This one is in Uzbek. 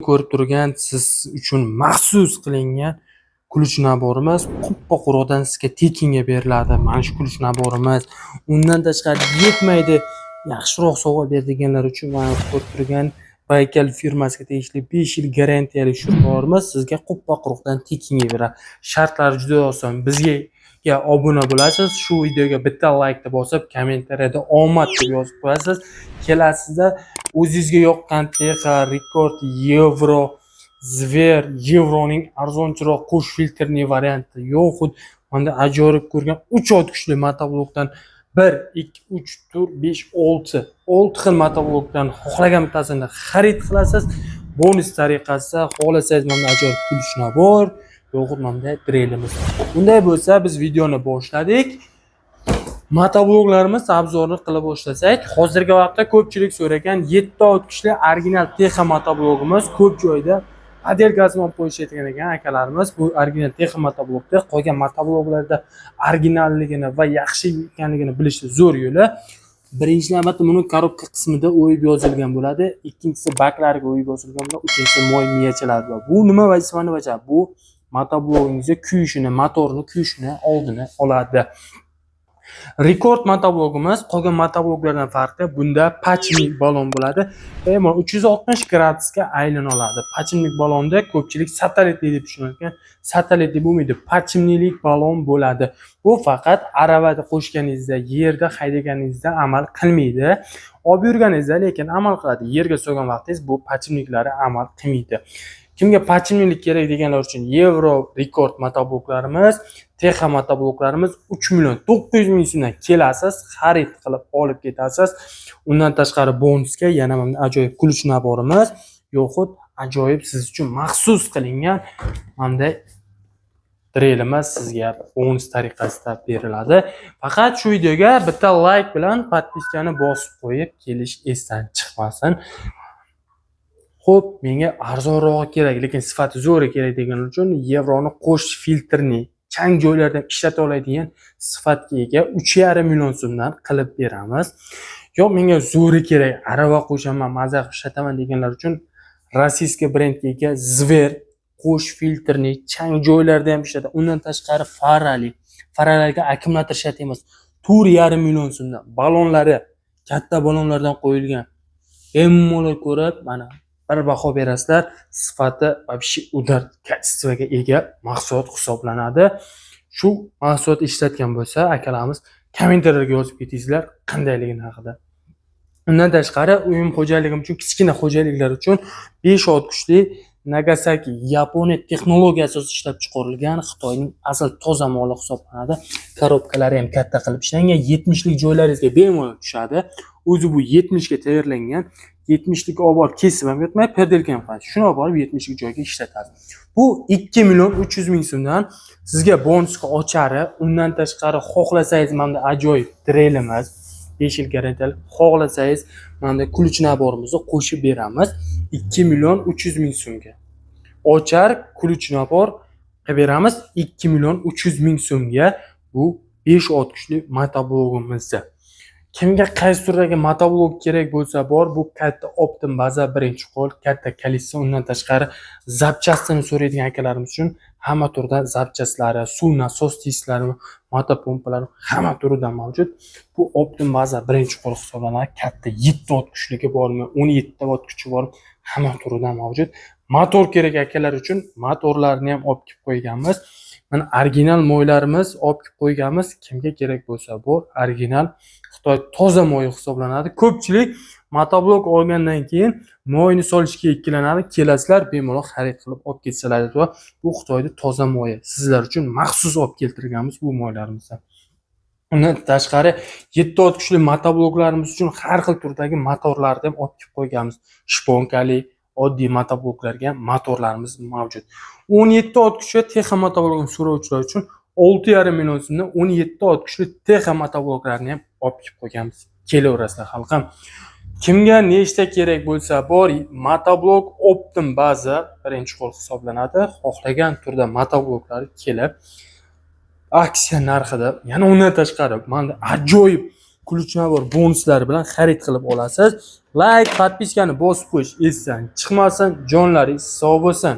Ko'rib turgan, siz uchun maxsus qilingan ключ набор imiz quppa quruqdan sizga tekinga beriladi. Mana shu ключ набор imiz. Undan tashqari, yetmaydi, yaxshiroq sovg'a beradiganlar uchun mana ko'rib turgan Baykal firmasiga tegishli 5 yil garantiyali shuruplarimiz sizga quppa quruqdan tekinga beradi. Shartlari juda oson. Bizga obuna bo'lasiz, shu videoga bitta laykni bosib, kommentariyada "omad" deb yozib qo'yasiz. Kelasizda o'zingizga yoqqan Texa, Rekord, Yevro, Zver, Yevroning arzonchiroq qo'sh filtrli varianti yoxud mana ajoyib ko'rgan 3 ot kuchli motoblokdan 1, 2, 3, 4, 5, 6, 6 xil motoblokdan xohlagan bittasini xarid qilasiz. Bonus tariqasida xohlasangiz mana ajoyib ключ набор yoxud mana drelimiz. Unday bo'lsa, biz videoni boshladik. Motobloklarimiz обзор ni qila boshlasak, hozirgi vaqtda ko'pchilik so'ragan 7 ot kuchli original Texa motoblogimiz. Ko'p joyda подделка sini olib qo'yishayotgan ekan akalarimiz. Bu original Texa motoblokda. Qolgan motobloklarda originalligini va yaxshi ekanligini bilishni zo'r yo'li: birinchi navbatda buni коробка qismida o'yib yozilgan bo'ladi, ikkinchisi baklariga o'yib yozilgan bo'ladi, uchinchisi moy miyachalari bor. Bu nima vazifani bajaradi? Bu motoblogingizni kuyishini, motorni kuyishini oldini oladi. Rekord motoblogimiz qolgan motobloklardan farqi, bunda подшипник balon bo'ladi. Bemalol 360 gradusga aylana oladi. Подшипник balonda ko'pchilik satelitli deb tushunayotgan, satelitli bo'lmaydi, подшипник lik balon bo'ladi. Bu faqat aravada qo'shganingizda, yerda haydaganingizda amal qilmaydi. Olib yurganingizda lekin amal qiladi. Yerga solgan vaqtingiz bu подшипник lari amal qilmaydi. Kimga подшипник lik kerak deganlar uchun Yevro, Rekord motobloklarimiz, Texa motobloklarimiz 3 million 900 ming so'mdan kelasiz, xarid qilib olib ketasiz. Undan tashqari bonusga yana mana ajoyib ключ набор imiz yoxud ajoyib siz uchun maxsus qilingan mana drelimiz sizga bonus tariqasida beriladi. Faqat shu videoga bitta layk bilan подписка ni bosib qo'yib kelish esdan chiqmasin. Xo'p, menga arzonrog'i kerak, lekin sifati zo'ri kerak deganlar uchun Yevroni qo'sh filtrli, chang joylarda ham ishlata oladigan sifatga ega 3,5 million so'mdan qilib beramiz. Yo'q, menga zo'ri kerak, arava qo'shaman, maza qilib ishlataman deganlar uchun российский brendga ega Zver qo'sh filtrli, chang joylarda ham ishlatadi. Undan tashqari farali, faralarga akkumulyator ishlatamiz. 4,5 million so'mdan. Balonlari katta balonlardan qo'yilgan. Bemalol ko'rib, mana bir baho berasizlar. Sifati вообще удар качество ga ega mahsulot hisoblanadi. Shu mahsulot ishlatgan bo'lsa akalarimiz, kommentariylarga yozib ketingizlar qandayligini haqida. Undan tashqari uyim xo'jaligim uchun, kichkina xo'jaliklar uchun 5 ot kuchli Nagasaki, Yaponiya texnologiya asosida ishlab chiqarilgan Xitoyning asl toza moli hisoblanadi. Коробка lari ham katta qilib ishlangan, 70 lik joylaringizga bemalol tushadi. O'zi bu 70 ga tayyorlangan. 70 lik olib borib kesib ham yotmay, переделка ham qiladi. Shuni olib borib 70 lik joyga ishlatasiz. Bu 2 million 300 ming so'mdan sizga bonusga ochari, undan tashqari xohlasangiz mana ajoyib drelimiz 5 yil garantiyali, xohlasangiz mana ключ набор imizni qo'shib beramiz 2 million 300 ming so'mga. Ochar, ключ набор qilib beramiz 2 million 300 ming so'mga bu 5 ot kuchli motoblogimizni. Kimga qaysi turdagi motoblok kerak bo'lsa bor, bu katta оптом baza, birinchi qo'l, katta колеса. Undan tashqari запчасть ini so'raydigan akalarimiz uchun hamma turda запчасть lari, suv nasos disklari, motopompalari hamma turidan mavjud. Bu оптом baza birinchi qo'l hisoblanadi. Katta 7 ot kuchligi bormi, 17 ot kuchi bormi, hamma turidan mavjud. Motor kerak akalar uchun motorlarni ham olib kelib qo'yganmiz. Mana original moylarimiz olib kelib qo'yganmiz. Kimga kerak bo'lsa, bu original Xitoy toza moyi hisoblanadi. Ko'pchilik motoblok olgandan keyin moyni solishga ikkilanadi. Kelasizlar, bemalol xarid qilib olib ketsalar, bu Xitoyda toza moyi. Sizlar uchun maxsus olib keltirganmiz bu moylarimizni. Undan tashqari 7 ot kuchli motobloklarimiz uchun har xil turdagi motorlarni ham olib kelib qo'yganmiz. Шпонка li, oddiy motobloklarga ham motorlarimiz mavjud. 17 ot kuchli Texa motoblokini so'rovchilar uchun 6,5 million so'mdan 17 ot kuchli Texa motobloklarni ham olib kelib qo'yganmiz. Kelaverasizlar, xalqim. Kimga nechta kerak bo'lsa bor, motoblok оптом baza birinchi qo'l hisoblanadi. Xohlagan turda motobloklari kelib aksiya narxida, yana undan tashqari mana ajoyib Ключ набор bonuslari bilan xarid qilib olasiz. Layk, подписка ni bosib qo'yish esdan chiqmasin. Jonlaringiz sog' bo'lsin.